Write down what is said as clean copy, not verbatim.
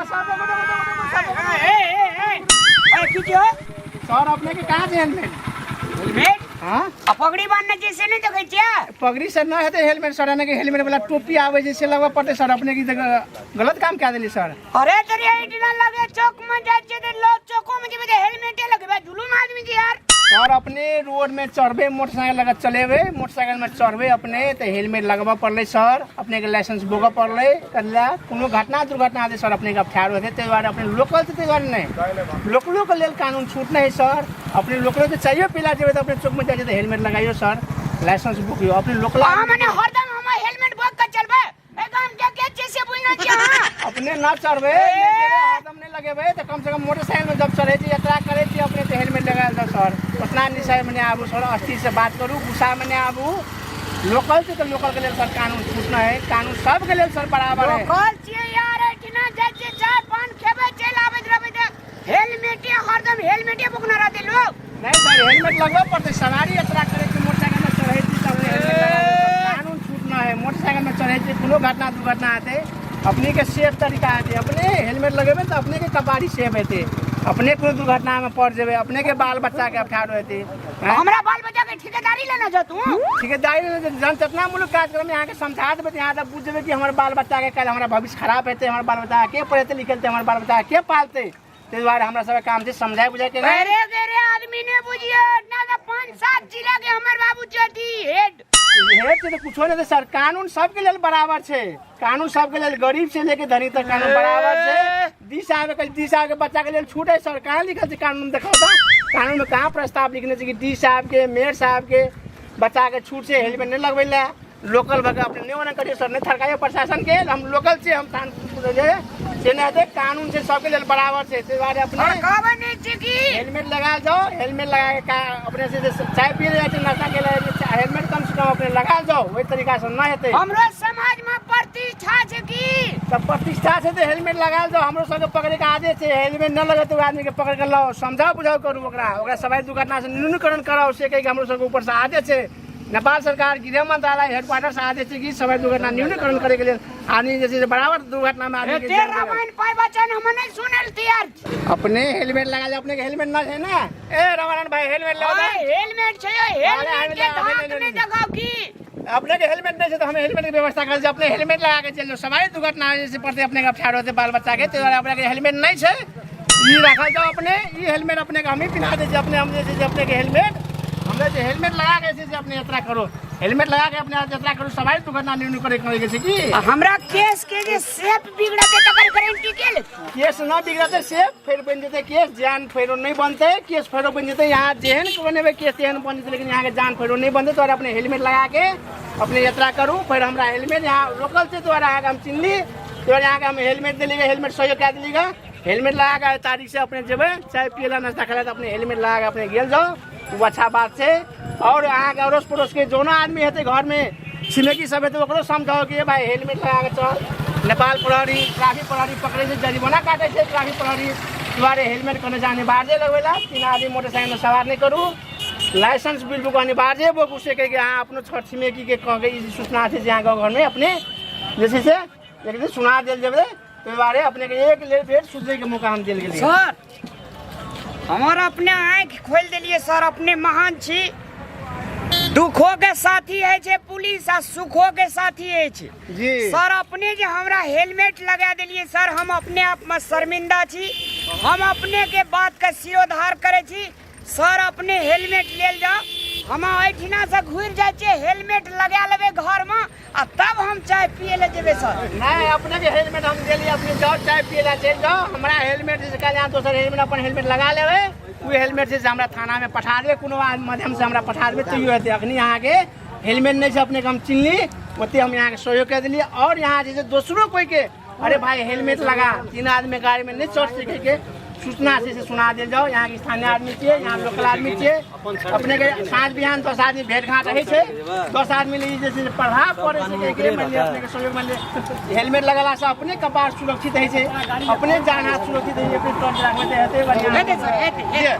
Sir, रुकू, रुकू, रुकू, रुकू, सर, रुकू। ए ए ए ए की छै सर अपने के कहाँ छै हेलमेट? हेलमेट? हाँ। आ पगड़ी बांधने छै से नहि देखै छियै? पगड़ी सर न हेतै हेलमेट सर, एना के हेलमेट वाला टोपी आबै छै से लगबऽ पड़तै सर। अपने की गलत काम कए देली सर। अरे तोरी एहिठिना लगे चौक में जाइ छियै तऽ लोग चौको में जेबै तऽ हेलमेटे लगबै, जुलूम आदमी छै यार। सर अपने रोड में चढ़बै, मोटरसाइकिल लगा चलेबै, मोटरसाइकिल में चढ़बै अपने तऽ हेलमेट लगबऽ पड़लै सर। अपने के लाइसेंस बोगऽ पड़लै, कल्ला कोनो घटना दुर्घटना हेतै सर अपने के अफठार हेतै, ताहि दुआरे अपने लोकल छै ताहि दुआरे नहि, लोकलो के लेल कानून छूट नहि है सर। अपने लोकलो से चाइयो पीला जेबै तऽ अपने चौक में जाइ छै तऽ हेलमेट लगाइयो सर, लाइसेंस बुकियो अपने लोकल। अहाँ मने हरदम हमर हेलमेट बोग के चलबै? ए गाम के के छै से बुझना छी अहाँ? अपने ना चढ़बै, नहि जेबै, हरदम नहि लगेबै तऽ कम से कम मोटरसाइकिल में जब चढ़ै छी, यात्रा करै छी अपने तऽ हेलमेट लगायल जाउ सर। उतना निशाय में नहि आबू सर, अस्थिर से बात करू, गुस्सा में नहि आबू। लोकल छै तऽ लोकल के लेल सर कानून छूट नहि है, कानून सबके लेल सर बराबर है। लोकल छियै यार, एहिठिना जाइ छियै चाय पान खेबै चलि आबैत रहबै तऽ हेलमेटे हरदम हेलमेटे बुकना रहतै लोग। नहीं सर, हेलमेट लगबे पड़तै, सवारी यात्रा करै छी, मोटरसाइकिल में चढ़ै छी तऽ अपने हेलमेट लगा लेबै सर। कानून छूट न है, मोटरसाइकिल में चढ़ै छी कोनो घटना दुर्घटना हेतै अपने के सेफ तरीका हेतै। अपने हेलमेट लगेबै तऽ अपने के कपारी सेफ हेतै, अपने कोनो दुर्घटना में पड़ जेबै, अपने के बाल बच्चा के अफठार हेतै। आँय? हमरा बाल बच्चा के ठेकेदारी लेना छौ तू? ठेकेदारी जनचेतना मूलक कार्यक्रम अहाँके समझा देबै तऽ अहाँ तऽ बुझि जेबै कि हमर बाल बच्चाके काल्हि हमरा भविष्य खराब हेतै, हमर बाल बच्चा के पढ़ेतै लिखेतै, हमर बाल बच्चा के पालतै। ताहि दुआरे हमरा सबके काम छै समझाय बुझाय के। अरे गेरे आदमी ने बुझिए ना तो 5-7 जिला के हमर बाबू चटी हेड। हेड छै तऽ कुछो नहि सर, कानून सबके लेल बराबर छै, कानून सबके लेल गरीब से लेके धनी तक कानून बराबर छै। 20 साल के 20 साल के बच्चा के लेल छूट है सर, कहाँ लिखल छै कानून देखाउ तऽ, कानून में कहाँ प्रस्ताव लिखने छै कि डी साहब के मेयर साहब के बच्चा के छूट छै हेलमेट नहीं लगबै ला? लोकल भऽ के अपने नहि ओना करियौ सर, नहि थरकाइयौ प्रशासन के, हम लोकल छियै, हम थान से नहि हेतै, कानून छै सबके लेल बराबर छै, ताहि दुआरे अपने और कहबै नहि छै कि हेलमेट लगा जाओ। हेलमेट लगा के का अपने से जे चाय पिए जाइ छै, नाश्ता के जाइ छै, हेलमेट कम से कम अपने लगा जाओ, ओहि तरीका से नहि हेतै। हमरो समाज में प्रतिष्ठा छै की? तऽ प्रतिष्ठा छै तऽ हेलमेट लगा जाओ। हमरो सबके पकड़े के आदेश छै, हेलमेट न लगेतै ओहि आदमी के पकड़ के लाओ, समझाओ बुझाओ करू ओकरा, ओकरा सवारी दुर्घटना से न्यूनीकरण कराओ, से कहि के हमरो सबके ऊपर से आदेश छै। नेपाल सरकार गृह मंत्रालय हेडक्वार्टर से आदेश छै कि सवारी दुर्घटना न्यूनीकरण करे के लेल आदमी जे छै से बराबर दुर्घटना में आदमी के एते जान देलक। रामायण पाय बचन हम नहीं सुनल तैयार छी। अपने हेलमेट लगा ले, अपने के हेलमेट न है ना? ए रमानंद भाई, हेलमेट लगा ओए, हेलमेट छै, हेलमेट के अरे, धाक अरे, नहीं देखाओ की? अपने के हेलमेट नहीं छै तो हम हेलमेट के व्यवस्था कर अपने हेलमेट लगा के चल जाओ। सवारी दुर्घटना जे से पड़ते अपने के अफठार होते बाल बच्चा के, तो अपने के हेलमेट नहीं छै, ई रखल जाओ अपने, ई हेलमेट अपने के हम ही पिन्हा दै छी अपने, हम जे छै से अपने के हेलमेट हमरे जे हेलमेट लगा के जे छै से अपने यात्रा करो, हेलमेट लगा के अपने यात्रा करू, सवारी दुर्घटना न्यून करे करे के छै की। आ हमरा केस के जे शेप बिगड़ते तकर गारंटी के लेत? केस न बिगड़ते, सेफ फेर बनि जेतै केस, जान फेरो नहि बनतै, केस फेरो बनि जेतै। यहाँ जेहन बनेबै केस तेहन बनि जेतै, लेकिन यहाँके जान फेरो नहि बनतै। तोरा अपने हेलमेट लगा के अपने यात्रा करू। फेर हमरा हेलमेट यहाँ रोकल छै, तोरा अहाँके हम चिन्हली, तोरा अहाँके हम हेलमेट देली, हेलमेट सहयोग कए देली गे। हेलमेट लगा के तारीख से अपने जेबै चाय पिए ला, नाश्ता खाए ला, तऽ अपने हेलमेट लगा के अपने गेल जाउ, ओ अच्छा बात छै। और अहाँके अड़ोस पड़ोसके जोनो आदमी हेतै, घरमे छिमेकी सब हेतै, ओकरो समझाउ कि भाइ हेलमेट लगा के चल, नेपाल प्रहरी ट्राफिक प्रहरी पकड़ै छै, जरिमाना काटै छै ट्राफिक प्रहरी, दुआरे हेलमेट करने छै अनिवार्य लगबै ला। 3 आदमी मोटरसाइकिलमे सवार नहि करू, लाइसेंस बिल बुक अनिवार्य बोकू, से कहि के अहाँ अपनो छर छिमेकीके कहके ई सूचना छै जे अहाँके घरमे अपने जे छै से एक दिन सुना देल जेबै, ताहि दुआरे अपनेके एक लेल बेर सुधरैके मौका हम देल गेलियै। सर हमर अपने आँखि खोलि देलियै सर, अपने महान छी। दुखो के साथी है छै पुलिस आ सुखो के साथी है छै जी। सर अपने जे हमरा हेलमेट लगा देलियै सर, हम अपने आप में शर्मिंदा छी, हम अपने के बात के सिरोधार करै छी सर। अपने हेलमेट लेल जाओ, हम एहिठिना से घुरि जाइ छियै, हेलमेट लगा लेबै घरमे आ तब हम चाय पिए ले जेबै सर। नहीं, अपने के हेलमेट हम देलियै, अपने जाओ चाय पिए ला चलि जाओ। हमरा हेलमेट जे काल्हि अहाँ दोसर हेलमेट अपन हेलमेट लगा लेबै, ओ हेलमेट जे हमरा थानामे पठा देबै, कोनो माध्यमसँ हमरा पठा देबै तैयो हेतै। अखनी अहाँके हेलमेट नहि छै, अपनेके हम चिन्हली, ओते हम अहाँके सहयोग कऽ देलियै। आओर यहाँ जे छै दोसरो कोइके अरे भाई हेलमेट लगा, 3 आदमी गाड़ी में नहीं चढ़ सके के सूचना से सुना देल जाओ। यहाँ के स्थानीय आदमी छियै, यहाँ लोकल आदमी छियै, अपने के साँझ बिहान 10 आदमी भेंट घाट रहै छै, 10 आदमी ले जे छै प्रभाव पड़ै छै के मानि लिअ अपने के सहयोग, मानि लिअ हेलमेट लगेला से अपने कपार सुरक्षित होइ छै, अपने जान हाथ सुरक्षित होइ छै, अपने टर्च राखबै तऽ हेतै बढ़िआँ। हेतै सर, हेतै, हेतै।